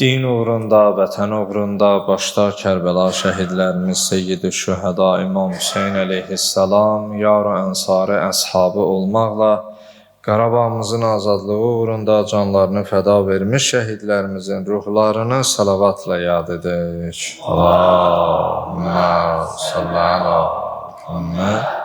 Din uğrunda, vətən uğrunda başda Kərbəla şəhidlərimiz Seyyid-i Şühəda İmam Hüseyn əleyhissalam, yar-ı ənsarı, əshabı olmaqla Qarabağımızın azadlığı uğrunda canlarını fəda vermiş şəhidlərimizin ruhlarını salavatla yad edək. Allahümmə salli əla Muhammed.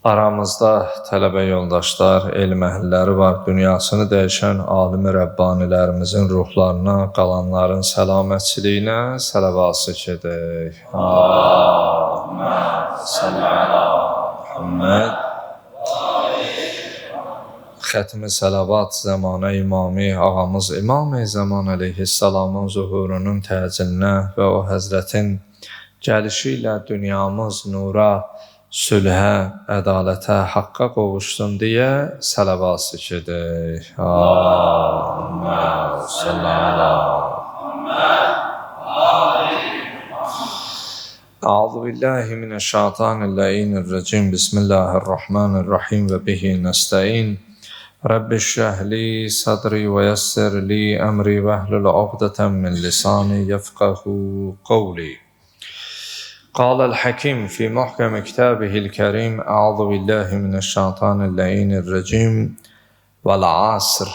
Aramızda tələbə yoldaşlar, elm əhilləri var. Dünyasını dəyişən alim-i rəbbanilərimizin ruhlarına, qalanların səlamətçiliyinə salavat zikr edək. Allahümmə salli əla Muhammed. Xətmi səlavat zəmanə imami, ağamız İmam-ı Zaman əleyhissalamın zuhurunun təcilinə və o həzrətin gəlişi ilə dünyamız nura, sülhə, ədalətə, haqqa qovuşsun deyə səlavat zikr edək. Allahümmə salli əla Muhammed. Əuzu billahi mineşşeytanirracim. Bismillahirrahmanirrahim və bihi nəstəin. Rabbi şrah li sadri və yessir li əmri vəhlul uqdeten min lisani yefqahu qavli. قال الحكيم في محكم كتابه الكريم أعوذ بالله من الشيطان اللعين الرجيم والعصر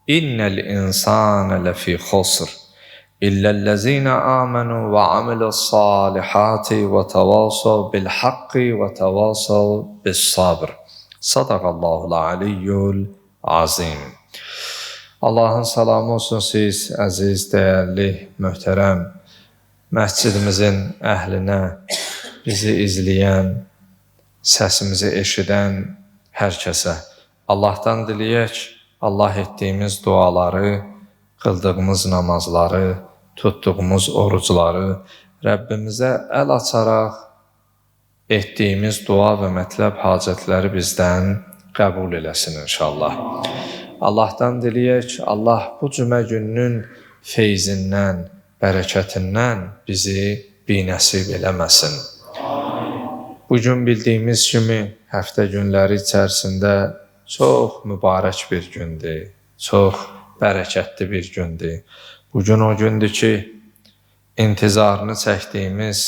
إن الإنسان لفي خسر إلا الذين آمنوا وعملوا الصالحات وتواصوا بالحق وتواصوا بالصبر. صدق الله العلي العظيم. Allah'ın salamı olsun siz əziz, dəyərli, möhtərəm məscidimizin əhlinə, bizi izləyən, səsimizi eşidən hər kəsə. Allahdan diləyək, Allah etdiyimiz duaları, qıldığımız namazları, tutduğumuz orucları Rəbbimizə əl açaraq etdiyimiz dua və mətləb hacətləri bizdən qəbul eləsin inşallah. Allahdan diləyək, Allah bu cümə gününün feyzindən, bərəkətindən bizi binəsib eləməsin. Bugün bildiyimiz kimi həftə günləri içərisində çox mübarək bir gündür, çox bərəkətli bir gündür. Bugün o gündür ki, intizarını çəkdiyimiz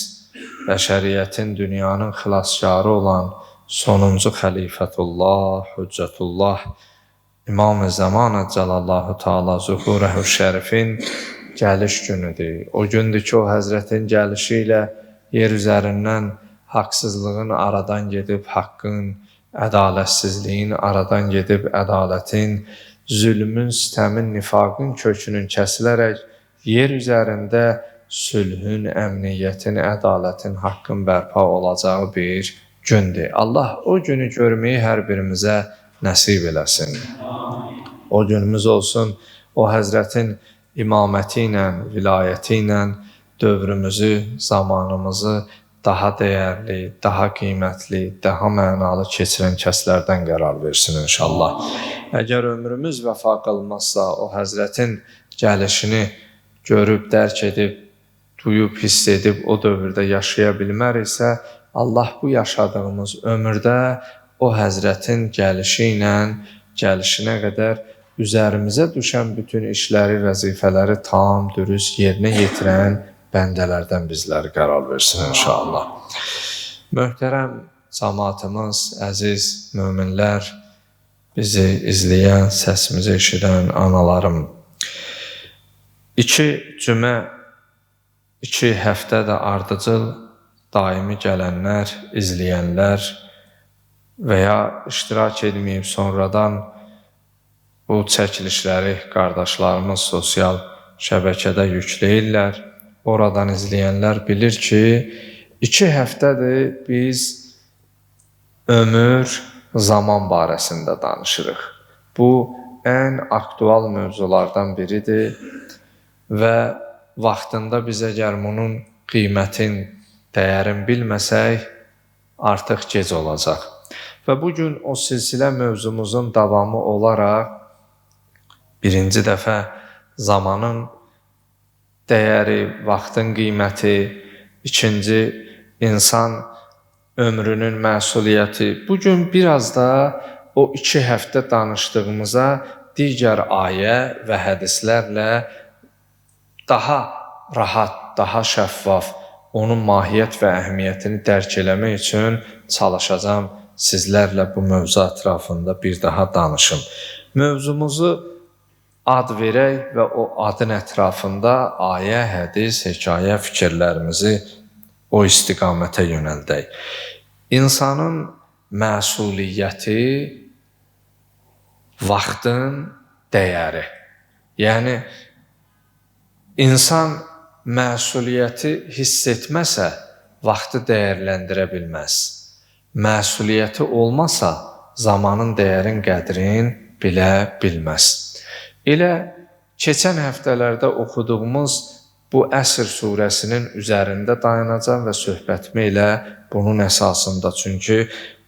bəşəriyyətin, dünyanın xilaskarı olan sonuncu xəlifətullah, hüccətullah, İmam-ı Zaman Əcəlallahu Teala Zuhurəhu Şərifin gəliş günüdür. O gündür ki, o həzrətin gəlişi ilə yer üzərindən haqsızlığın aradan gedib, haqqın, ədalətsizliyin aradan gedib, ədalətin, zülmün, sitəmin, nifaqın kökünün kəsilərək yer üzərində sülhün, əmniyyətin, ədalətin, haqqın bərpa olacağı bir gündür. Allah o günü görməyi hər birimizə nəsib eləsin. O günümüz olsun, o həzrətin imaməti ilə, vilayəti ilə dövrümüzü, zamanımızı daha dəyərli, daha qiymətli, daha mənalı keçirən kəslərdən qərar versin inşallah. Əgər ömrümüz vəfa qılmazsa, o həzrətin gəlişini görüb, dərk edib, duyub, hiss edib o dövrdə yaşaya bilməriksə, Allah bu yaşadığımız ömürdə o həzrətin gəlişi ilə, gəlişinə qədər üzərimizə düşən bütün işləri, vəzifələri tam, dürüst yerinə yetirən bəndələrdən bizləri qərar versin inşallah. Möhtərəm cəmaatımız, əziz möminlər, bizi izləyən, səsimizi eşidən analarım. 2 cümə, 2 həftə də ardıcıl daimi gələnlər, izləyənlər və ya iştirak etməyib sonradan bu çəkilişləri qardaşlarımız sosial şəbəkədə yükləyirlər. Oradan izləyənlər bilir ki, 2 həftədir biz ömür, zaman barəsində danışırıq. Bu, ən aktual mövzulardan biridir və vaxtında biz əgər bunun qiymətin, dəyərin bilməsək, artıq gec olacaq. Və bugün o silsilə mövzumuzun davamı olaraq birinci dəfə zamanın dəyəri, vaxtın qiyməti, ikinci insan ömrünün məsuliyyəti. Bugün biraz da o 2 həftə danışdığımıza digər ayə və hədislərlə daha rahat, daha şəffaf onun mahiyyət və əhəmiyyətini dərk eləmək üçün çalışacağam sizlərlə bu mövzu ətrafında bir daha danışım. Mövzumuzu ad verək və o adın ətrafında ayə, hədis, hekayə fikirlərimizi o istiqamətə yönəldək. İnsanın məsuliyyəti, vaxtın dəyəri. Yəni, insan məsuliyyəti hiss etməsə, vaxtı dəyərləndirə bilməz. Məsuliyyəti olmasa, zamanın dəyərin, qədrin bilə bilməz. Elə keçən həftələrdə oxuduğumuz bu Əsr surəsinin üzərində dayanacağam və söhbətimi elə bunun əsasında. Çünki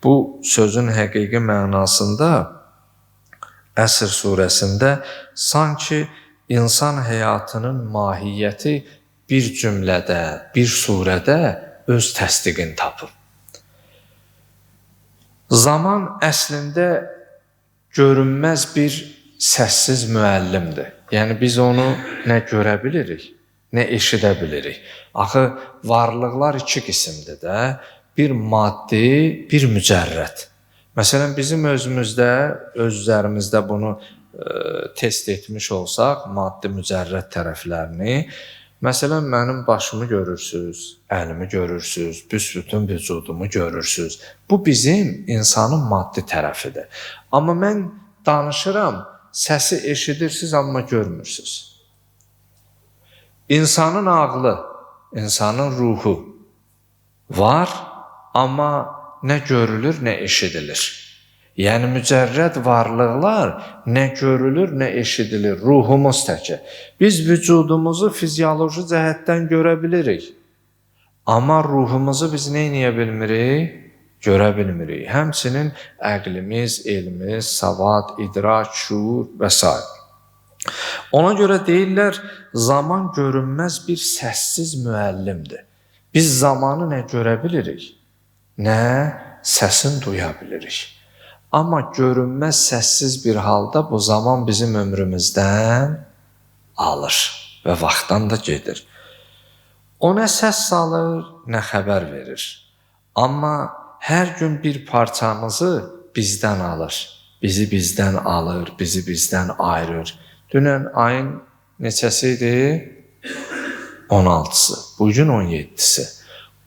bu sözün həqiqi mənasında Əsr surəsində sanki insan həyatının mahiyyəti bir cümlədə, bir surədə öz təsdiqini tapıb. Zaman əslində görünməz bir səssiz müəllimdir. Yəni biz onu nə görə bilirik, nə eşidə bilirik. Axı varlıqlar iki qismdir də, bir maddi, bir mücərrəd. Məsələn, bizim özümüzdə, öz üzərimizdə bunu test etmiş olsaq, maddi mücərrəd tərəflərini, məsələn, mənim başımı görürsünüz, əlimi görürsünüz, büsbütün vücudumu görürsünüz. Bu bizim insanın maddi tərəfidir. Amma mən danışıram, səsi eşidirsiniz, amma görmürsünüz. İnsanın ağlı, insanın ruhu var, amma nə görülür, nə eşidilir. Yəni mücərrəd varlıqlar nə görülür, nə eşidilir, ruhumuz təki. Biz vücudumuzu fizioloji cəhətdən görə bilirik. Amma ruhumuzu biz nə eləyə bilmirik? Görə bilmirik. Həmçinin əqlimiz, elmimiz, savad, idrak, şuur və s. Ona görə deyirlər, zaman görünməz bir səssiz müəllimdir. Biz zamanı nə görə bilirik, nə səsini duya bilirik. Amma görünməz səssiz bir halda bu zaman bizim ömrümüzdən alır və vaxtdan da gedir. O nə səs salır, nə xəbər verir. Amma hər gün bir parçamızı bizdən alır. Bizi bizdən alır, bizi bizdən ayırır. Dünən ayın neçəsi idi? 16-sı. Bugün 17-si.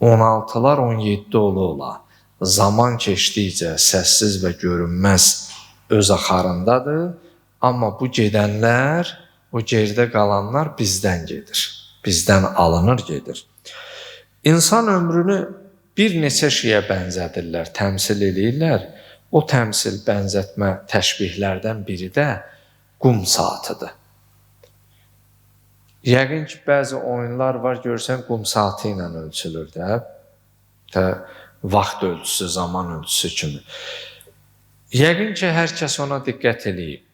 16-lar 17 ola-ola. Zaman keçdikcə səssiz və görünməz öz axarındadır. Amma bu gedənlər, o geridə qalanlar bizdən gedir. Bizdən alınır, gedir. İnsan ömrünü bir neçə şeyə bənzədirlər, təmsil eləyirlər. O təmsil, bənzətmə, təşbihlərdən biri də qum saatıdır. Yəqin ki, bəzi oyunlar var, görsən qum saatı ilə ölçülür də. Vaxt ölçüsü, zaman ölçüsü kimi. Yəqin ki, hər kəs ona diqqət eləyib.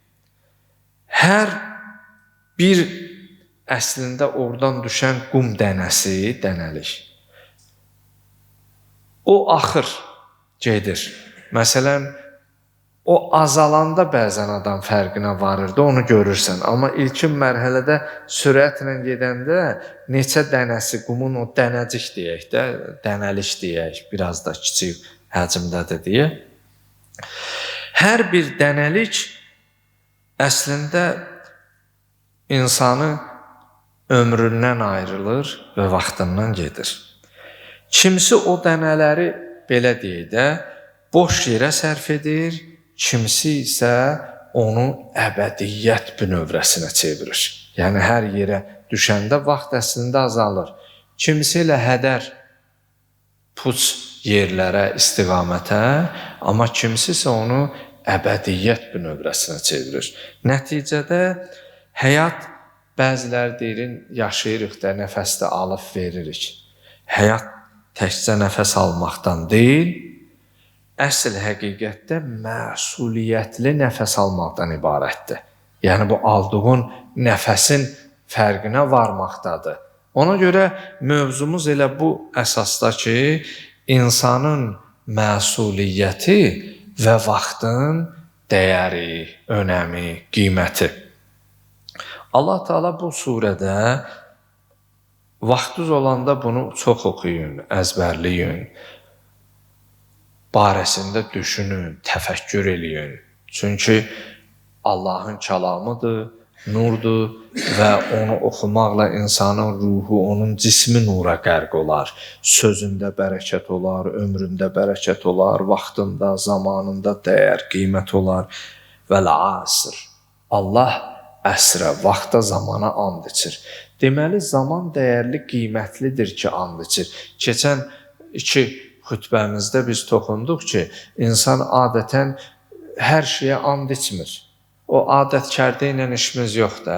Hər bir əslində oradan düşən qum dənəsi, dənəlik, o axır gedir. Məsələn, o azalanda bəzən adam fərqinə varırdı, onu görürsən. Amma ilkin mərhələdə sürətlə gedəndə neçə dənəsi, qumun o dənəcik deyək də, dənəlik deyək, biraz da kiçik həcmdədir deyə. Hər bir dənəlik əslində insanı ömründən ayrılır və vaxtından gedir. Kimisi o dənələri belə deyək də, boş yerə sərf edir, kimisi isə onu əbədiyyət bünövrəsinə çevirir. Yəni, hər yerə düşəndə vaxt əslində azalır. Kimisi elə hədər puç yerlərə, istiqamətə, amma kimisi isə onu əbədiyyət bünövrəsinə çevirir. Nəticədə həyat, bəziləri deyirin, yaşayırıq da, nəfəs də alıb veririk. Həyat təkcə nəfəs almaqdan deyil, əsl həqiqətdə məsuliyyətli nəfəs almaqdan ibarətdir. Yəni, bu aldığın nəfəsin fərqinə varmaqdadır. Ona görə mövzumuz elə bu əsasda ki, insanın məsuliyyəti və vaxtın dəyəri, önəmi, qiyməti. Allah Teala bu surədə vaxtınız olanda bunu çox oxuyun, əzbərləyin, barəsində düşünün, təfəkkür eləyin. Çünki Allahın kəlamıdır, nurdur və onu oxumaqla insanın ruhu, onun cismi nura qərq olar. Sözündə bərəkət olar, ömründə bərəkət olar, vaxtında, zamanında dəyər, qiymət olar. Vəl-asr. Allah əsrə, vaxta, zamana and içir. Deməli, zaman dəyərli, qiymətlidir ki, and içir. Keçən iki xütbəmizdə biz toxunduq ki, insan adətən hər şeyə and içmir. O adətkərdə ilə işimiz yox da.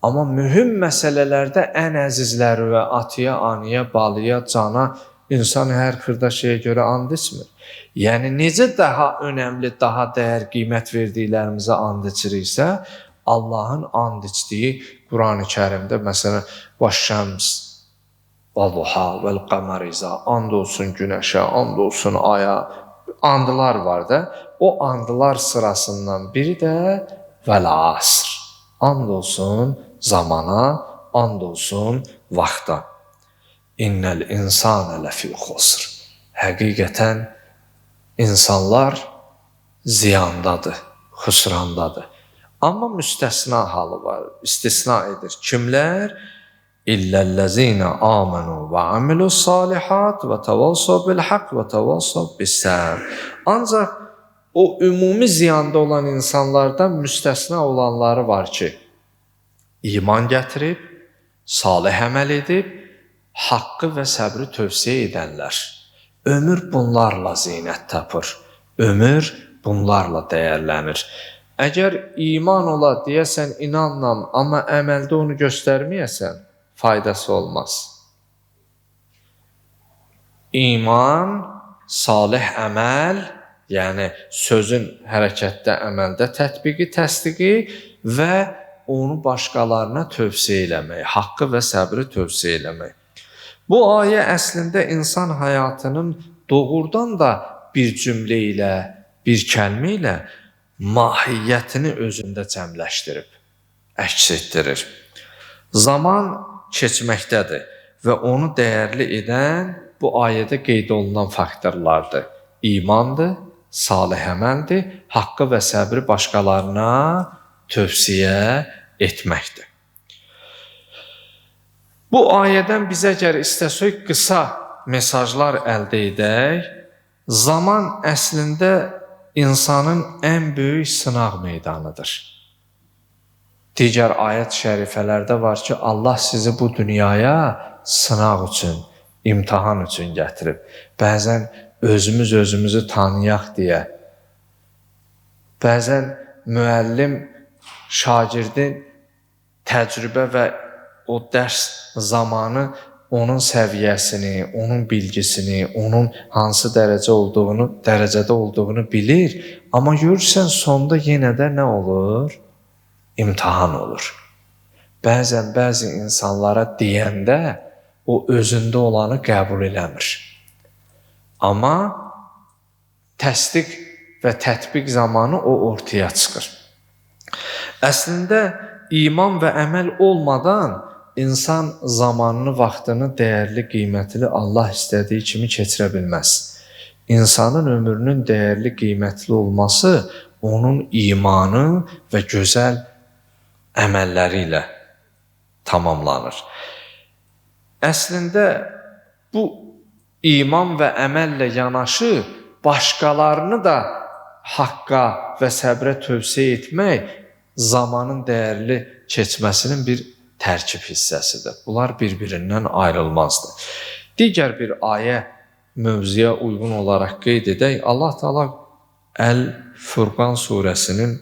Amma mühüm məsələlərdə ən əzizləri və atıya, anıya, balıya, cana insan hər xırda şeyə görə and içmir. Yəni necə daha önəmli, daha dəyər, qiymət verdiklərimizə and içiriksə, Allahın and içdiyi Qurani Kərimdə məsələn və-şəms və-duha vəl-qəmər izə, and olsun günəşə, and olsun aya, andılar var da. O andılar sırasından biri də vəl-asr. And olsun zamana, and olsun vaxta. İnnəl insanə ləfi xusr. Həqiqətən insanlar ziyandadır, xüsrandadır. Amma müstəsna halı var, istisna edir. Kimlər? İlləl-ləzīnə amanu və amilu's-salihat və təvassav bil-haqq və təvassav bis-səbr. Ancaq o ümumi ziyanda olan insanlardan müstəsna olanları var ki, iman gətirib, salih əməl edib, haqqı və səbri tövsiyə edənlər. Ömür bunlarla zinət tapır, ömür bunlarla dəyərlənir. Əgər iman ola deyəsən inanlam, amma əməldə onu göstərməyəsən, faydası olmaz. İman, salih əməl, yəni sözün hərəkətdə, əməldə tətbiqi, təsdiqi və onu başqalarına tövsiyə eləmək, haqqı və səbri tövsiyə eləmək. Bu ayə əslində insan həyatının doğrudan da bir cümlə ilə, bir kəlmə ilə mahiyyətini özündə cəmləşdirib, əks etdirir. Zaman keçməkdədir və onu dəyərli edən bu ayədə qeyd olunan faktorlardır. İmandır, salih əməldir, haqqı və səbri başqalarına tövsiyə etməkdir. Bu ayədən biz əgər istəsək qısa mesajlar əldə edək, zaman əslində insanın ən böyük sınaq meydanıdır. Digər ayət şərifələrdə var ki, Allah sizi bu dünyaya sınaq üçün, imtahan üçün gətirib. Bəzən özümüz özümüzü tanıyaq deyə, bəzən müəllim şagirdin təcrübə və o dərs zamanı onun səviyyəsini, onun bilgisini, onun hansı dərəcə olduğunu, dərəcədə olduğunu bilir, amma görürsən sonda yenə də nə olur? İmtahan olur. Bəzən bəzi insanlara deyəndə o özündə olanı qəbul eləmir. Amma təsdiq və tətbiq zamanı o ortaya çıxır. Əslində iman və əməl olmadan insan zamanını, vaxtını dəyərli, qiymətli Allah istədiyi kimi keçirə bilməz. İnsanın ömrünün dəyərli, qiymətli olması onun imanı və gözəl əməlləri ilə tamamlanır. Əslində bu iman və əməllə yanaşı başqalarını da haqqa və səbrə tövsiyə etmək zamanın dəyərli keçməsinin bir tərkib hissəsidir. Bunlar bir-birindən ayrılmazdır. Digər bir ayə mövzuya uyğun olaraq qeyd edək. Allah Teala Əl-Furqan surəsinin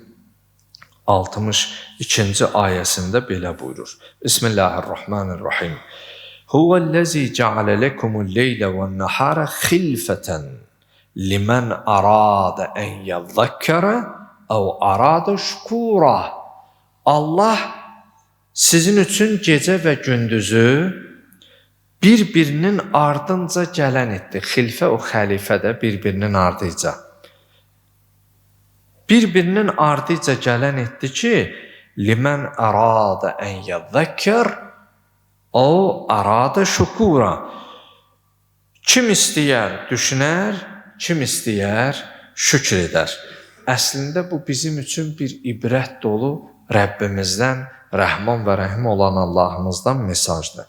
62-ci ayəsində belə buyurur. Bismillahirrahmanirrahim. Huvəl-ləzî ceale lekumul-leylə ve'n-nehâre xilfeten limen arada en yezzekkere ev arada şükûra. Allah sizin üçün gecə və gündüzü bir-birinin ardınca gələn etdi. Xilfə o xəlifə də bir-birinin ardınca. Bir-birinin ardıca gələn etdi ki, limən ərada ən yəzzəkkər, o ərada şükura. Kim istəyər düşünər, kim istəyər şükr edər. Əslində bu bizim üçün bir ibrət dolu Rəbbimizdən, Rəhman və Rəhim olan Allahımızdan mesajdır.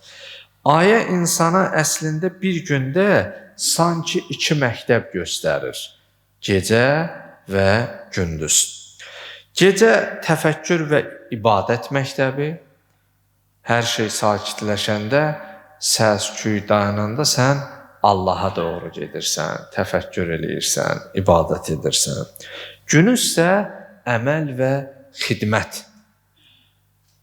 Ayə insana əslində bir gündə sanki iki məktəb göstərir. Gecə və gündüz. Gecə təfəkkür və ibadət məktəbi. Hər şey sakitləşəndə, səs, küy dayananda sən Allaha doğru gedirsən, təfəkkür eləyirsən, ibadət edirsən. Günüz isə əməl və xidmət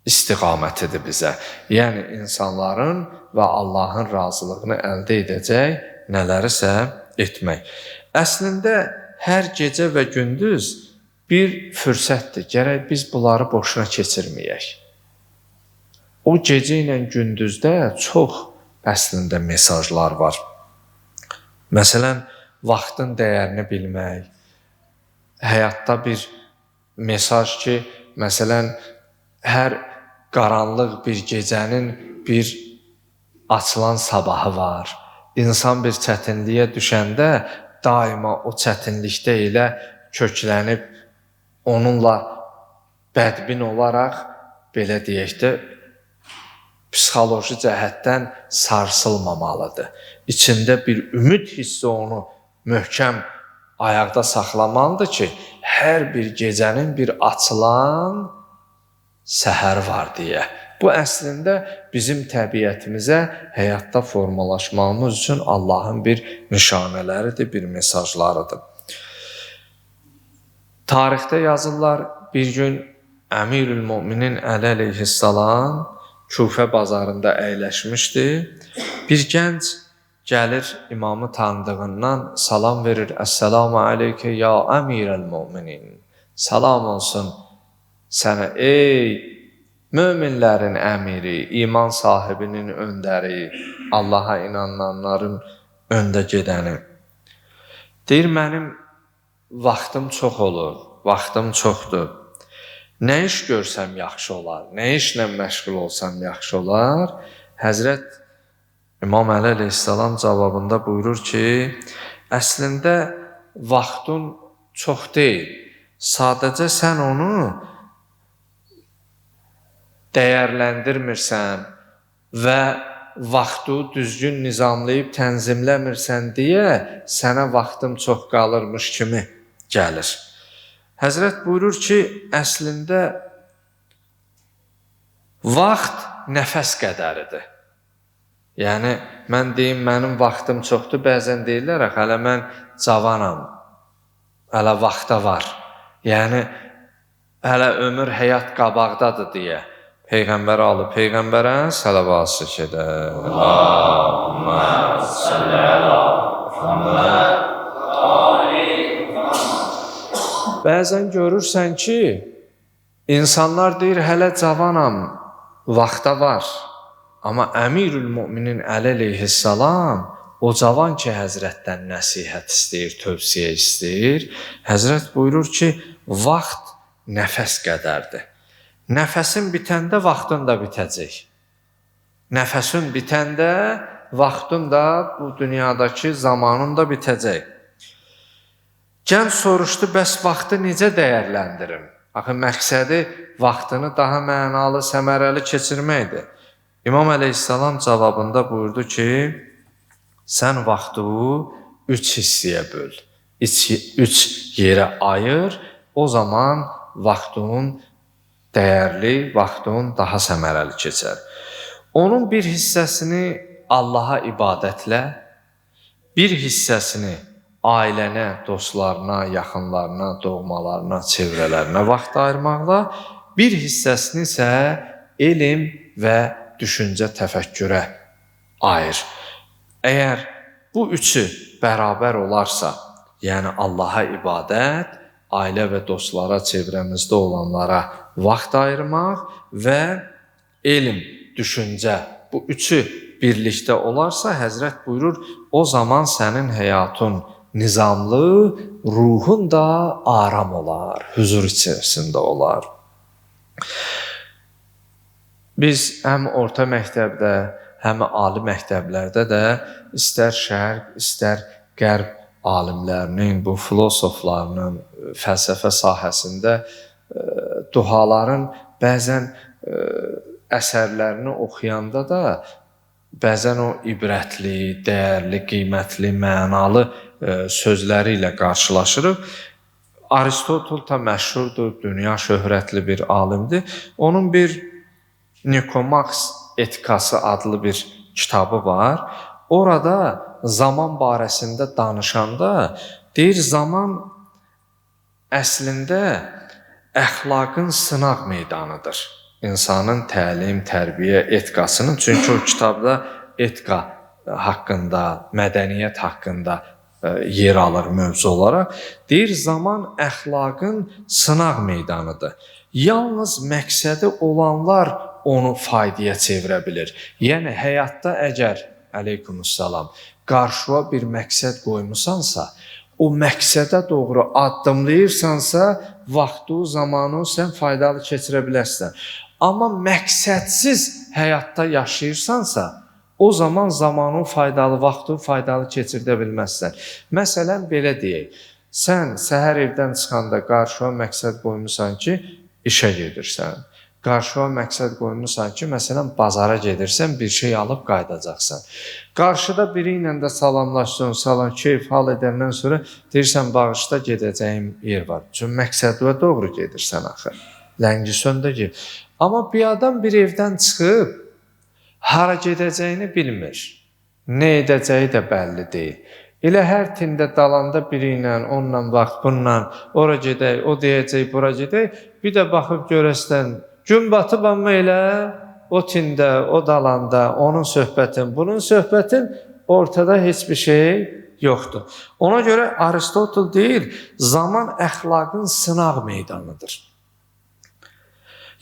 istiqamətidir bizə. Yəni insanların və Allahın razılığını əldə edəcək nələrisə etmək. Əslində hər gecə və gündüz bir fürsətdir. Gərək biz bunları boşuna keçirməyək. O gecə ilə gündüzdə çox əslində mesajlar var. Məsələn, vaxtın dəyərini bilmək, həyatda bir mesaj ki, məsələn, hər qaranlıq bir gecənin bir açılan sabahı var. İnsan bir çətinliyə düşəndə daima o çətinlikdə elə köklənib onunla bədbin olaraq, belə deyək də, psixoloji cəhətdən sarsılmamalıdır. İçində bir ümid hissi onu möhkəm ayaqda saxlamalıdır ki, hər bir gecənin bir açılan səhər var deyə. Bu əslində bizim təbiətimizə, həyatda formalaşmamız üçün Allahın bir nişanələridir, bir mesajlarıdır. Tarixdə yazırlar, bir gün Əmirül Müminin Əli əleyhissalam Kufə bazarında əyləşmişdi. Bir gənc gəlir imamı tanıdığından salam verir. Əssəlamu aleykə ya Əmirəl Müminin. Salam olsun sənə ey möminlərin əmiri, iman sahibinin öndəri, Allaha inananların öndə gedəni. Deyir, mənim vaxtım çox olur, vaxtım çoxdur. Nə iş görsəm yaxşı olar, nə işlə məşğul olsam yaxşı olar? Həzrət İmam Əli əleyhissalam cavabında buyurur ki, əslində vaxtın çox deyil, sadəcə sən onu dəyərləndirmirsən və vaxtı düzgün nizamlayıb tənzimləmirsən deyə sənə vaxtım çox qalırmış kimi gəlir. Həzrət buyurur ki, əslində vaxt nəfəs qədəridir. Yəni, mən deyim, mənim vaxtım çoxdur, bəzən deyirlər, hələ mən cavanam, hələ vaxta var. Yəni, hələ ömür, həyat qabaqdadır deyə. Peyğəmbərə alıb, Peyğəmbərə səlavat zikr edər. Allahümmə salli əla Muhammed. Bəzən görürsən ki, insanlar deyir, hələ cavanam, vaxta var. Amma Əmirül Müminin Əli əleyhissalam o cavan ki, Həzrətdən nəsihət istəyir, tövsiyə istəyir, Həzrət buyurur ki, vaxt nəfəs qədərdir. Nəfəsin bitəndə vaxtın da bitəcək. Nəfəsin bitəndə vaxtın da bu dünyadakı zamanın da bitəcək. Gənc soruşdu, bəs vaxtı necə dəyərləndirim? Axı, məqsədi vaxtını daha mənalı, səmərəli keçirməkdir. İmam əleyhissalam cavabında buyurdu ki, sən vaxtı üç hissəyə böl, üç yerə ayır, o zaman vaxtın dəyərli, vaxtın daha səmərəli keçər. Onun bir hissəsini Allaha ibadətlə, bir hissəsini ailənə, dostlarına, yaxınlarına, doğmalarına, çevrələrinə vaxt ayırmaqla, bir hissəsini isə elm və düşüncə, təfəkkürə ayır. Əgər bu üçü bərabər olarsa, yəni Allaha ibadət, ailə və dostlara, çevrəmizdə olanlara vaxt ayırmaq və elm, düşüncə, bu üçü birlikdə olarsa, Həzrət buyurur, o zaman sənin həyatın nizamlı, ruhun da aram olar, huzur içərisində olar. Biz həm orta məktəbdə, həm ali məktəblərdə də istər şərq, istər qərb alimlərinin, bu filosoflarının fəlsəfə sahəsində duhaların bəzən əsərlərini oxuyanda da bəzən o ibrətli, dəyərli, qiymətli, mənalı sözləri ilə qarşılaşırıq. Aristotel da məşhurdur, dünya şöhrətli bir alimdir. Onun bir Nikomax Etikası adlı bir kitabı var. Orada zaman barəsində danışanda deyir, zaman əslində əxlaqın sınaq meydanıdır. İnsanın təlim, tərbiyə etikasının, çünki o kitabda etika haqqında, mədəniyyət haqqında yer alır mövzu olaraq. Deyir, zaman əxlaqın sınaq meydanıdır. Yalnız məqsədi olanlar onu faydaya çevirə bilir. Yəni, həyatda əgər, əleykumüssalam, qarşıya bir məqsəd qoymusansa, o məqsədə doğru addımlayırsansa, vaxtı, zamanı sən faydalı keçirə bilərsən. Amma məqsədsiz həyatda yaşayırsansa, o zaman zamanı faydalı, vaxtı faydalı keçirdə bilməzsən. Məsələn, belə deyək, sən səhər evdən çıxanda qarşıya məqsəd qoymusan ki, işə gedirsən. Qarşıya məqsəd qoymusan ki, məsələn, bazara gedirsən, bir şey alıb qayıdacaqsan. Qarşıda biri ilə də salamlaşdın, salam, keyf, hal edəndən sonra deyirsən, bağışda gedəcəyim yer var. Çünki məqsədə doğru gedirsən axı. Ləngisöndə ged. Amma bir adam bir evdən çıxıb, hara gedəcəyini bilmir. Nə edəcəyi də bəlli deyil. Elə hər tində dalanda biri ilə, onunla vaxt, bununla, ora gedək, o deyəcək, bura gedək. Bir də baxıb görəsən, gün batıb amma elə o tində, o dalanda, onun söhbətin, bunun söhbətin ortada heç bir şey yoxdur. Ona görə Aristotel deyir, zaman əxlaqın sınaq meydanıdır.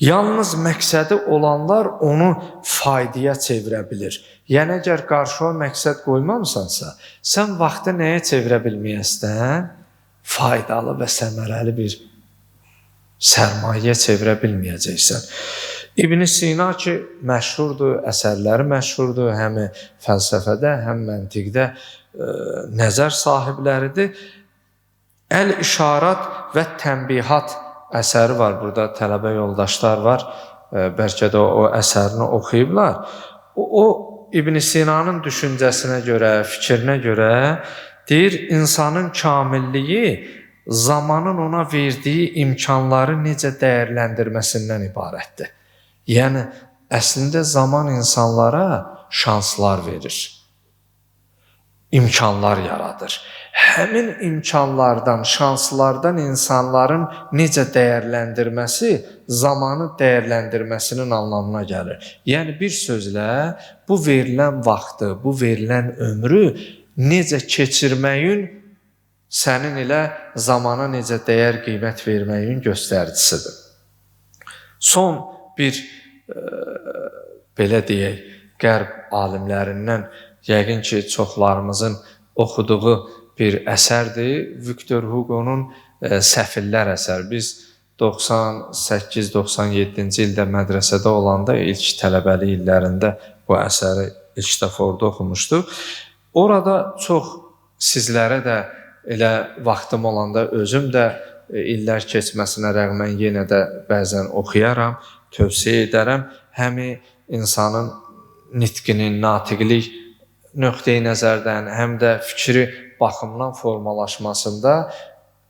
Yalnız məqsədi olanlar onu faydaya çevirə bilir. Yəni, əgər qarşıya məqsəd qoymamısansa, sən vaxtı nəyə çevirə bilməyəsən? Faydalı və səmərəli bir sərmayə çevirə bilməyəcəksən. İbn Sina ki, məşhurdur, əsərləri məşhurdur, həm fəlsəfədə, həm məntiqdə nəzər sahibləridir. Əl-İşarat və Tənbihat əsəri var, burada tələbə yoldaşlar var, bəlkə də o əsərini oxuyublar. O İbn Sinanın düşüncəsinə görə, fikrinə görə deyir, insanın kamilliyi zamanın ona verdiyi imkanları necə dəyərləndirməsindən ibarətdir. Yəni, əslində zaman insanlara şanslar verir, imkanlar yaradır. Həmin imkanlardan, şanslardan insanların necə dəyərləndirməsi zamanı dəyərləndirməsinin anlamına gəlir. Yəni, bir sözlə, bu verilən vaxtı, bu verilən ömrü necə keçirməyin sənin ilə zamana necə dəyər, qiymət verməyin göstəricisidir. Son bir, belə deyək, qərb alimlərindən yəqin ki, çoxlarımızın oxuduğu bir əsərdir. Victor Hugo'nun Səfillər əsəri. Biz 98-97-ci ildə mədrəsədə olanda ilk tələbəlik illərində bu əsəri ilk dəfə orada oxumuşduq. Orada çox sizlərə də elə vaxtım olanda özüm də illər keçməsinə rəğmən yenə də bəzən oxuyaram, tövsiyə edərəm. Həm insanın nitqinin, natiqlik nöqteyi nəzərdən, həm də fikri baxımdan formalaşmasında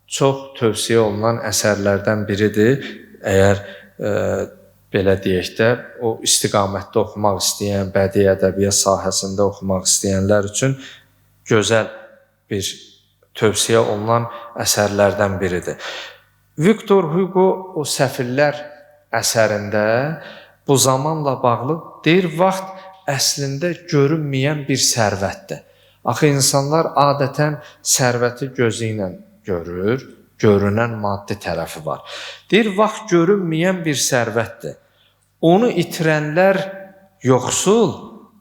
çox tövsiyə olunan əsərlərdən biridir. Əgər belə deyək də, o istiqamətdə oxumaq istəyən, bədii ədəbiyyat sahəsində oxumaq istəyənlər üçün gözəl bir tövsiyə olunan əsərlərdən biridir. Victor Hugo o Səfillər əsərində bu zamanla bağlı deyir, vaxt əslində görünməyən bir sərvətdir. Axı insanlar adətən sərvəti gözü ilə görür, görünən maddi tərəfi var. Deyir, vaxt görünməyən bir sərvətdir. Onu itirənlər yoxsul,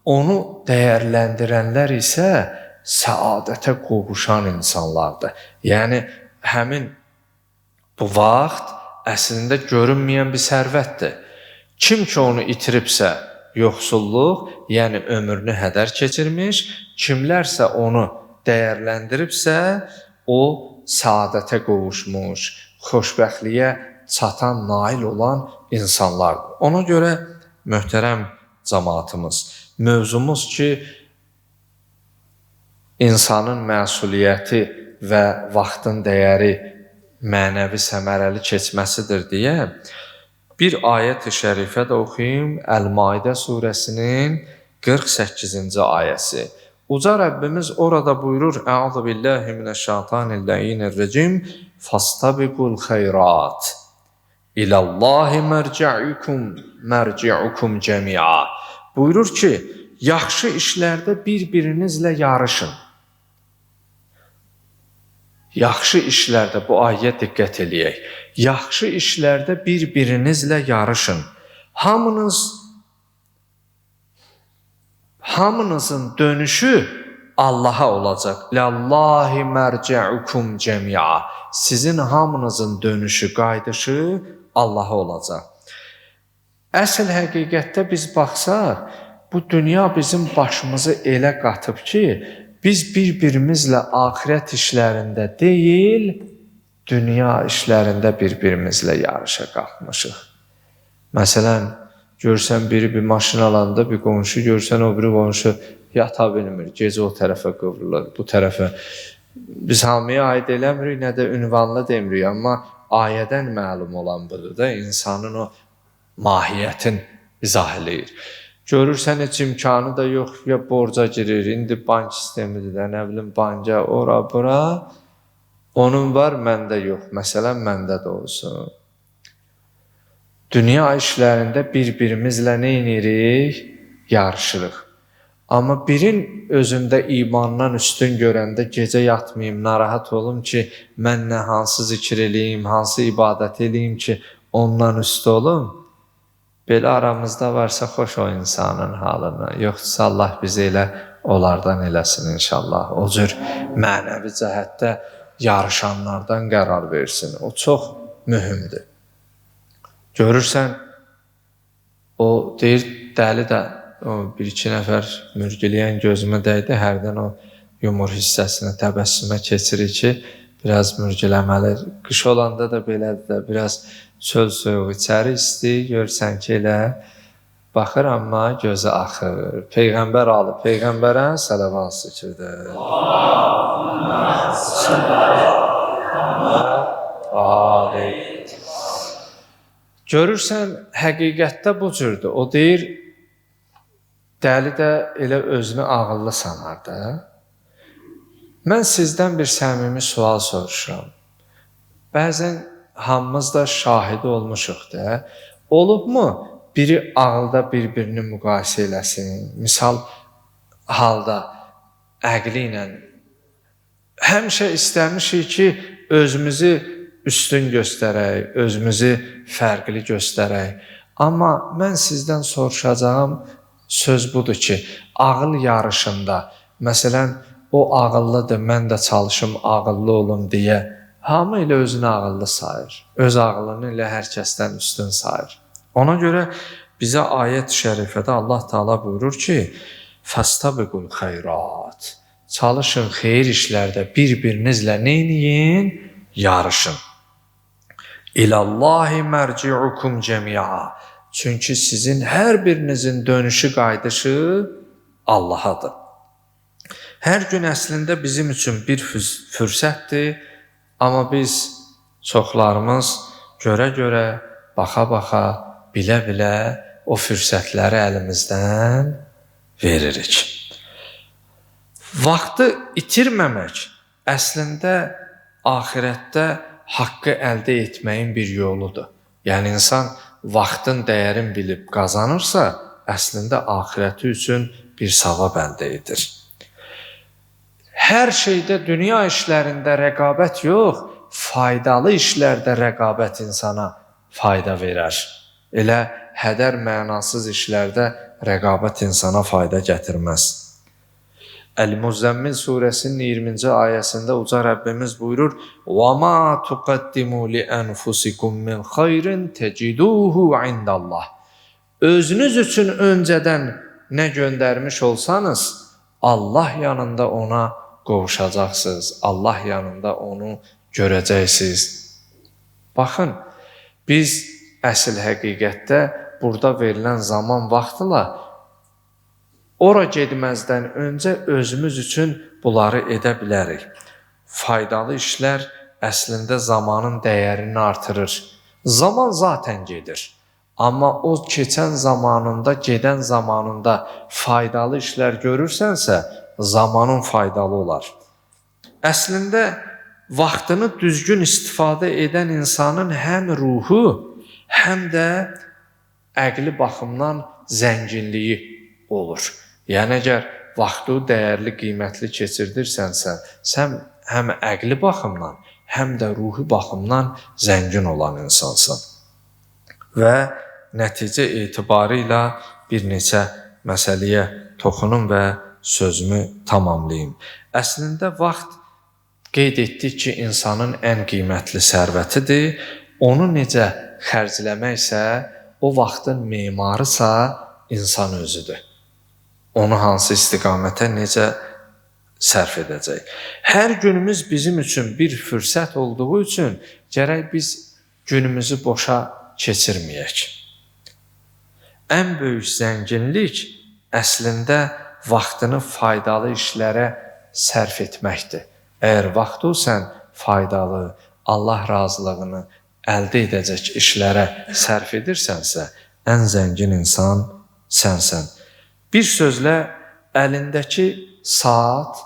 onu dəyərləndirənlər isə səadətə qovuşan insanlardır. Yəni, həmin bu vaxt əslində görünməyən bir sərvətdir. Kim ki onu itiribsə, yoxsulluq, yəni ömrünü hədər keçirmiş, kimlərsə onu dəyərləndiribsə, o səadətə qovuşmuş, xoşbəxtliyə çatan, nail olan insanlardır. Ona görə möhtərəm cəmaatımız, mövzumuz ki, insanın məsuliyyəti və vaxtın dəyəri mənəvi səmərəli keçməsidir deyə bir ayət-i şərifə də oxuyum. Əl-Maidə surəsinin 48-ci ayəsi. Uca Rəbbimiz orada buyurur: Əuzu billahi mineşşeytanirracim. Fastabiqul xeyrat. İlallahi mərci'ukum mərci'ukum cəmi'a. Buyurur ki, yaxşı işlərdə bir-birinizlə yarışın. Yaxşı işlərdə, bu ayəyə diqqət eləyək. Yaxşı işlərdə bir-birinizlə yarışın. Hamınızın dönüşü Allaha olacaq. Lillahi mərci'ukum cəmi'a. Sizin hamınızın dönüşü, qayıdışı Allaha olacaq. Əsl həqiqətdə biz baxsaq, bu dünya bizim başımızı elə qatıb ki, biz bir-birimizlə axirət işlərində deyil, dünya işlərində bir-birimizlə yarışa qalxmışıq. Məsələn, görsən biri bir maşın alanda, bir qonşu, görsən o biri qonşu yata bilmir, gecə o tərəfə qıvrılır, bu tərəfə. Biz hamıya aid eləmirik, nə də ünvanlı demirik, amma ayədən məlum olan budur da, insanın o mahiyyətin izah eləyir. Görürsən, heç imkanı da yox, ya borca girir, indi bank sistemidir də, nə bilim, banka, ora, bura. Onun var, məndə yox, məsələn, məndə də olsun. Dünya işlərində bir-birimizlə nə edirik? Yarışırıq. Amma birin özündə imandan üstün görəndə gecə yatmayım, narahat olum ki, mən nə hansı zikr eləyim, hansı ibadət eləyim ki, ondan üstü olum. Belə aramızda varsa xoş o insanın halına. Yoxsa Allah bizi elə onlardan eləsin inşallah. O cür mənəvi cəhətdə yarışanlardan qərar versin. O çox mühümdür. Görürsən, o deyir, dəli də o bir-iki nəfər mürgüləyən gözümə dəydi, hərdən o yumor hissəsinə, təbəssümə keçirir ki, biraz mürgüləməli. Qış olanda da belədir də, biraz çöl soyuğu, içəri isti, görürsən ki, elə baxır, amma gözü axır. Peyğəmbər alıb, Peyğəmbərə səlavat zikridir. Görürsən, həqiqətdə bu cürdür. O deyir, dəli də elə özünü ağıllı sanar da. Mən sizdən bir səmimi sual soruşuram. Bəzən hamımız da şahidi olmuşuq da. Olubmu biri ağılda bir-birini müqayisə eləsin? Misal halda əqli ilə. Həmişə istəmişik ki, özümüzü üstün göstərək, özümüzü fərqli göstərək. Amma mən sizdən soruşacağım söz budur ki, ağıl yarışında, məsələn, o ağıllıdır, mən də çalışım ağıllı olum deyə, hamı elə özünü ağıllı sayır. Öz ağlını elə hər kəsdən üstün sayır. Ona görə bizə ayət-i şərifədə Allah Teala buyurur ki, Fəstabiqul xeyrat. Çalışın xeyir işlərdə bir-birinizlə neyniyin? Yarışın. İlallahi mərci'ukum cəmi'a. Çünki sizin hər birinizin dönüşü, qayıdışı Allahadır. Hər gün əslində bizim üçün bir fürsətdir, amma biz çoxlarımız görə-görə, baxa-baxa, bilə-bilə o fürsətləri əlimizdən veririk. Vaxtı itirməmək əslində axirətdə haqqı əldə etməyin bir yoludur. Yəni insan vaxtın dəyərini bilib qazanırsa, əslində axirəti üçün bir savab əldə edir. Hər şeydə, dünya işlərində rəqabət yox, faydalı işlərdə rəqabət insana fayda verər. Elə hədər mənasız işlərdə rəqabət insana fayda gətirməz. Əl-Muzzəmmil surəsinin 20-ci ayəsində uca Rəbbimiz buyurur: "Və ma tuqaddimu li enfusikum min xeyrin teciduhu indallah." Özünüz üçün öncədən nə göndərmiş olsanız, Allah yanında ona qovuşacaqsınız. Allah yanında onu görəcəksiniz. Baxın, biz əsl həqiqətdə burada verilən zaman vaxtla ora getməzdən öncə özümüz üçün bunları edə bilərik. Faydalı işlər əslində zamanın dəyərini artırır. Zaman zaten gedir. Amma o keçən zamanında, gedən zamanında faydalı işlər görürsənsə, zamanın faydalı olar. Əslində vaxtını düzgün istifadə edən insanın həm ruhu, həm də əqli baxımdan zənginliyi olur. Yəni əgər vaxtı dəyərli, qiymətli keçirdirsənsə, sən həm əqli baxımdan, həm də ruhi baxımdan zəngin olan insansan. Və nəticə etibarıyla bir neçə məsələyə toxunum və sözümü tamamlayım. Əslində vaxt qeyd etdik ki, insanın ən qiymətli sərvətidir. Onu necə xərcləməksə, o vaxtın memarısa insan özüdür. Onu hansı istiqamətə necə sərf edəcək. Hər günümüz bizim üçün bir fürsət olduğu üçün gərək biz günümüzü boşa keçirməyək. Ən böyük zənginlik əslində vaxtını faydalı işlərə sərf etməkdir. Əgər vaxtı sən faydalı, Allah razılığını əldə edəcək işlərə sərf edirsənsə, ən zəngin insan sənsən. Bir sözlə, əlindəki saat,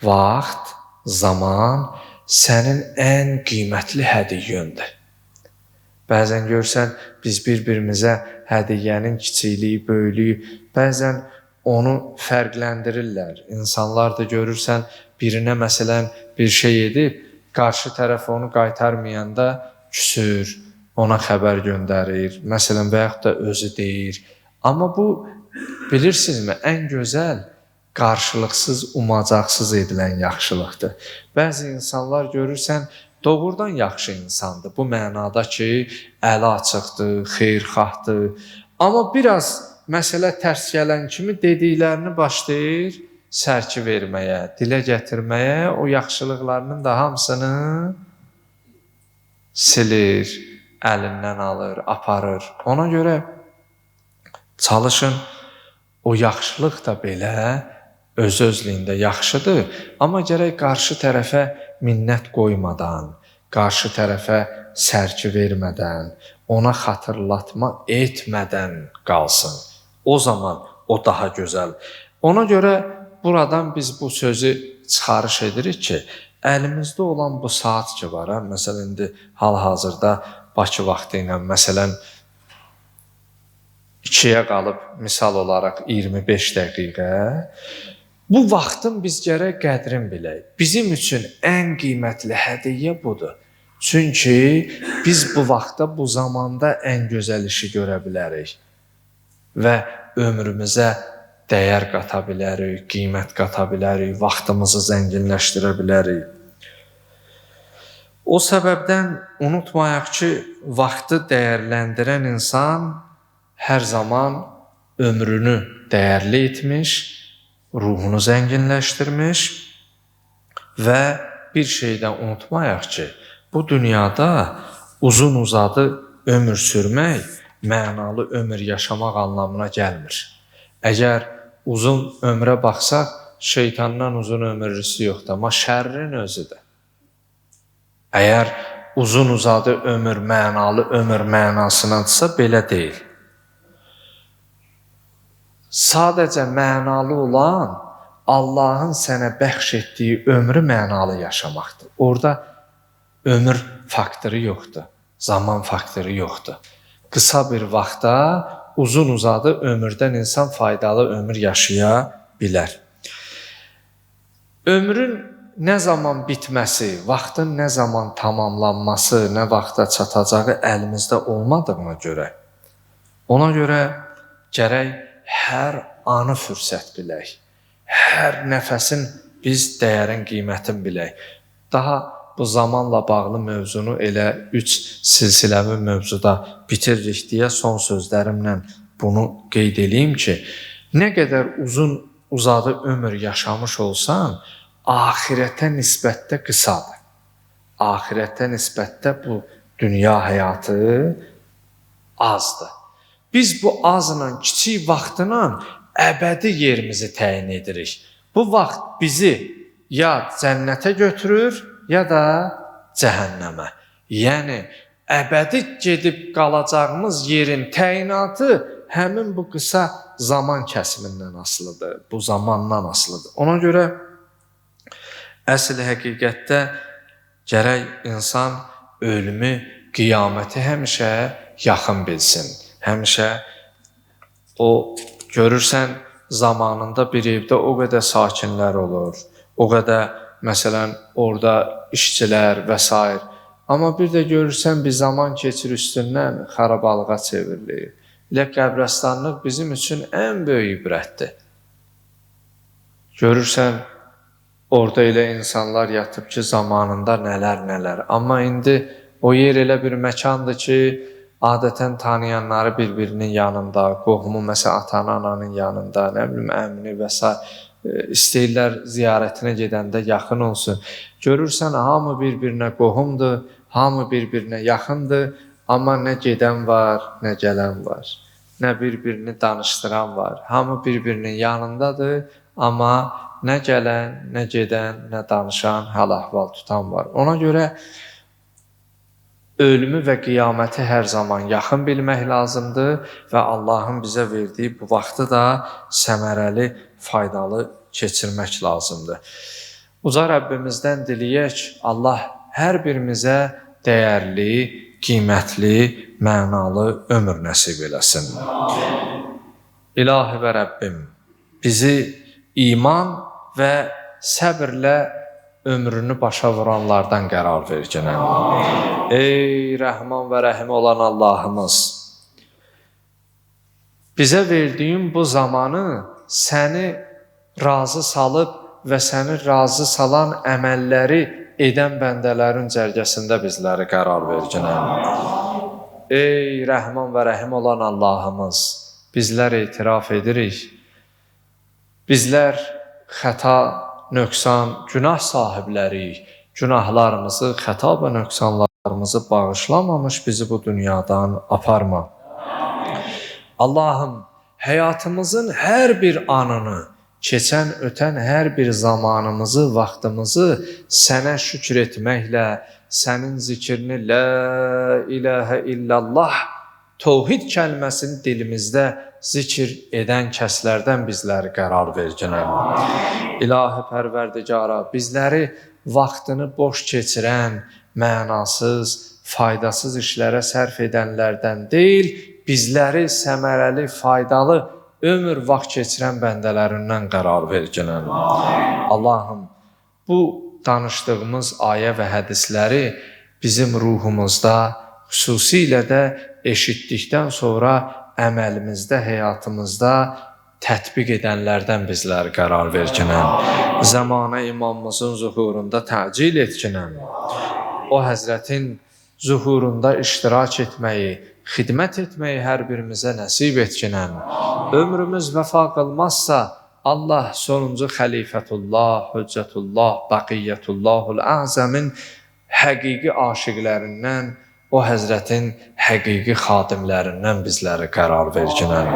vaxt, zaman sənin ən qiymətli hədiyyəndir. Bəzən görsən, biz bir-birimizə hədiyyənin kiçikliyi, böyüklüyü, bəzən onu fərqləndirirlər. İnsanlar da görürsən, birinə məsələn bir şey edib, qarşı tərəf onu qaytarmayanda küsür, ona xəbər göndərir, məsələn və yaxud da özü deyir. Amma bu, bilirsinizmi, ən gözəl qarşılıqsız, umacaqsız edilən yaxşılıqdır. Bəzi insanlar görürsən, doğrudan yaxşı insandır. Bu mənada ki, əli açıqdır, xeyirxahdır. Amma biraz məsələ tərs gələn kimi dediklərini başlayır sərki verməyə, dilə gətirməyə, o yaxşılıqlarının da hamısını silir, əlindən alır, aparır. Ona görə çalışın, o yaxşılıq da belə öz-özlüyündə yaxşıdır, amma gərək qarşı tərəfə minnət qoymadan, qarşı tərəfə sərki vermədən, ona xatırlatma etmədən qalsın. O zaman o daha gözəl. Ona görə buradan biz bu sözü çıxarış edirik ki, əlimizdə olan bu saat ki var, məsələn, indi hal-hazırda Bakı vaxtı ilə, məsələn, 2-yə qalıb, misal olaraq 25 dəqiqə, bu vaxtın biz gərək qədrini bilək. Bizim üçün ən qiymətli hədiyyə budur. Çünki biz bu vaxtda, bu zamanda ən gözəl işi görə bilərik və ömrümüzə dəyər qata bilərik, qiymət qata bilərik, vaxtımızı zənginləşdirə bilərik. O səbəbdən unutmayaq ki, vaxtı dəyərləndirən insan hər zaman ömrünü dəyərli etmiş, ruhunu zənginləşdirmiş və bir şeydən unutmayaq ki, bu dünyada uzun uzadı ömür sürmək, mənalı ömür yaşamaq anlamına gəlmir. Əgər uzun ömrə baxsaq, şeytandan uzun ömürlüsü yoxdur, amma şərrin özüdür. Əgər uzun uzadı ömür, mənalı ömür mənasınadırsa, belə deyil. Sadəcə mənalı olan Allahın sənə bəxş etdiyi ömrü mənalı yaşamaqdır. Orada ömür faktoru yoxdur, zaman faktoru yoxdur. Qısa bir vaxtda uzun uzadı ömürdən insan faydalı ömür yaşaya bilər. Ömrün nə zaman bitməsi, vaxtın nə zaman tamamlanması, nə vaxta çatacağı əlimizdə olmadığına görə, ona görə gərək hər anı fürsət bilək, Hər nəfəsin biz dəyərin, qiymətin bilək. Daha bu zamanla bağlı mövzunu elə 3 silsiləvi mövzuda bitiririk deyə son sözlərimlə bunu qeyd eləyim ki, nə qədər uzun uzadı ömür yaşamış olsan, axirətə nisbətdə qısadır. Axirətə nisbətdə bu dünya həyatı azdır. Biz bu azla, kiçik vaxtla əbədi yerimizi təyin edirik. Bu vaxt bizi ya cənnətə götürür, ya da cəhənnəmə. Yəni, əbədi gedib qalacağımız yerin təyinatı həmin bu qısa zaman kəsimindən asılıdır, bu zamandan asılıdır. Ona görə əsl həqiqətdə gərək insan ölümü, qiyaməti həmişə yaxın bilsin. Həmişə o, görürsən, zamanında bir evdə o qədər sakinlər olur, o qədər, məsələn, orada işçilər və s. Amma bir də görürsən, bir zaman keçir üstündən xarabalığa çevrilir. Elə qəbristanlıq bizim üçün ən böyük ibrətdir. Görürsən, orada elə insanlar yatıb ki, zamanında nələr-nələr. Amma indi o yer elə bir məkandır ki, adətən tanıyanları bir-birinin yanında, qohumu, məsələn, atanı, ananın yanında, nə bilim, əmini və s. İstəyirlər ziyarətinə gedəndə yaxın olsun. Görürsən, hamı bir-birinə qohumdur, hamı bir-birinə yaxındır, amma nə gedən var, nə gələn var, nə bir-birini danışdıran var. Hamı bir-birinin yanındadır, amma nə gələn, nə gedən, nə danışan, hal-əhval tutan var. Ona görə ölümü və qiyaməti hər zaman yaxın bilmək lazımdır və Allahın bizə verdiyi bu vaxtı da səmərəli, faydalı keçirmək lazımdır. Uca Rəbbimizdən diləyək, Allah hər birimizə dəyərli, qiymətli, mənalı ömür nəsib eləsin. İlahi və Rəbbim, bizi iman və səbirlə ömrünü başa vuranlardan qərar verginən. Ey Rəhman və Rəhim olan Allahımız, bizə verdiyin bu zamanı səni razı salıb və səni razı salan əməlləri edən bəndələrin cərgəsində bizləri qərar verginən. Ey Rəhman və Rəhim olan Allahımız, bizlər etiraf edirik, bizlər xəta, nöqsan, günah sahibləriyik. Günahlarımızı, xəta və nöqsanlarımızı bağışlamamış bizi bu dünyadan aparma. Allahım, həyatımızın hər bir anını, keçən, ötən hər bir zamanımızı, vaxtımızı sənə şükür etməklə, sənin zikrini la ilahə illallah təvhid kəlməsini dilimizdə zikir edən kəslərdən bizləri qərar verginən. İlahi Pərverdigara, bizləri vaxtını boş keçirən, mənasız, faydasız işlərə sərf edənlərdən deyil, bizləri səmərəli, faydalı ömür vaxt keçirən bəndələrindən qərar verginən. Allahım, bu danışdığımız ayə və hədisləri bizim ruhumuzda, xüsusilə də eşitdikdən sonra əməlimizdə, həyatımızda tətbiq edənlərdən bizləri qərar verginən. Zəmanə imamımızın zuhurunda təcil etginən. O həzrətin zuhurunda iştirak etməyi, xidmət etməyi hər birimizə nəsib etginən. Ömrümüz vəfa qılmazsa, Allah sonuncu xəlifətullah, hüccətullah, bəqiyyətullahul əzəmin həqiqi aşiqlərindən, o həzrətin həqiqi xadimlərindən bizləri qərar verginən.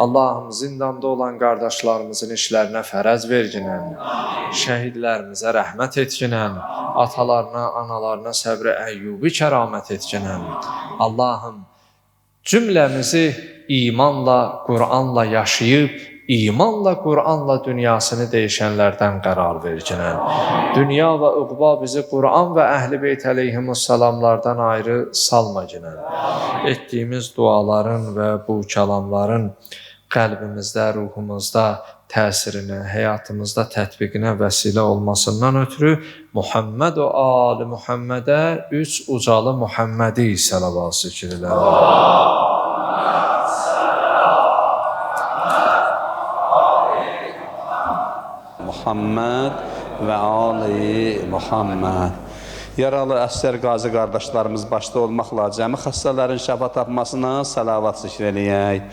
Allahım, zindanda olan qardaşlarımızın işlərinə fərəc verginən, şəhidlərimizə rəhmət etginən, atalarına, analarına səbr-i əyyubi kəramət etginən. Allahım, cümləmizi imanla, Qur'anla yaşayıb, imanla, Qur'anla dünyasını dəyişənlərdən qərar verginən. Dünya və uqba bizi Qur'an və Əhl-i Beyt əleyhimussalamlardan ayrı salmaginən. Etdiyimiz duaların və bu kəlamların qəlbimizdə, ruhumuzda təsirinə, həyatımızda tətbiqinə vəsilə olmasından ötürü Muhammed və Ali Muhammedə üç ucalı Muhammədi səlavat zikr elələr. Muhammed və ali Muhammed. Yaralı əsgər qazi qardaşlarımız başda olmaqla cəmi xəstələrin şəfa tapmasına səlavat zikr eləyək.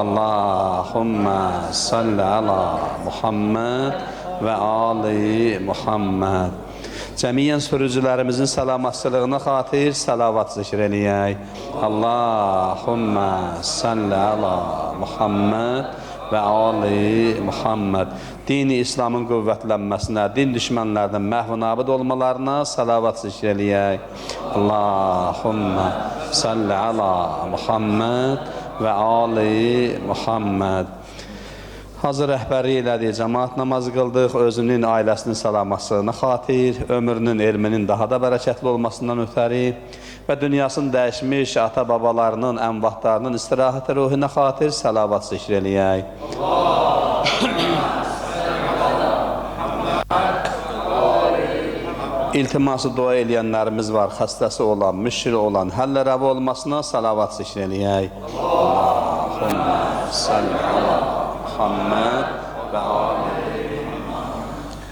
Allahümmə salli ala Muhammed və ali Muhammed. Cəmiyyən sürücülərimizin salamatçılığına xatir səlavat zikr eləyək. Allahümmə salli ala Muhammed və ali Muhammed. Dini İslamın qüvvətlənməsinə, din düşmənlərinin məhv nabud olmalarına salavat zikr eləyək. Allahümmə salli ala Muhammed və ali Muhammed. Hazır rəhbərlik elədik, cəmaat namazı qıldıq, özünün, ailəsinin salamatçılığına xatir, ömrünün, elminin daha da bərəkətli olmasından ötəri və dünyasını dəyişmiş ata-babalarının, əmvatlarının istirahət ruhuna xatir səlavat zikr eləyək. İltiması dua eləyənlərimiz var, xəstəsi olan, müşkili olan, həllə rəva olmasına səlavat zikr eləyək. Allahümmə salli ala Muhammed və ali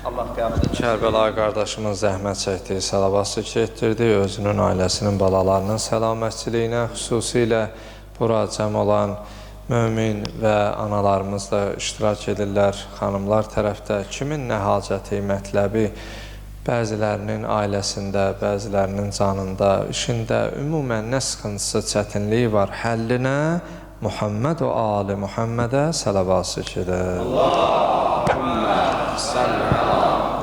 Allah qəbul. Kərbəlayı qardaşımın zəhmət çəkdiyi salavat zikr etdirdi, özünün, ailəsinin, balalarının səlamətçiliyinə, xüsusilə bura cəm olan mömin və analarımız da iştirak edirlər, xanımlar tərəfdə kimin nə hacəti, mətləbi, bəzilərinin ailəsində, bəzilərinin canında, işində, ümumən nə sıxıntısı, çətinliyi var həllinə, Muhammed və ali Muhammedə salavat zikr edir. Allahümmə salli ala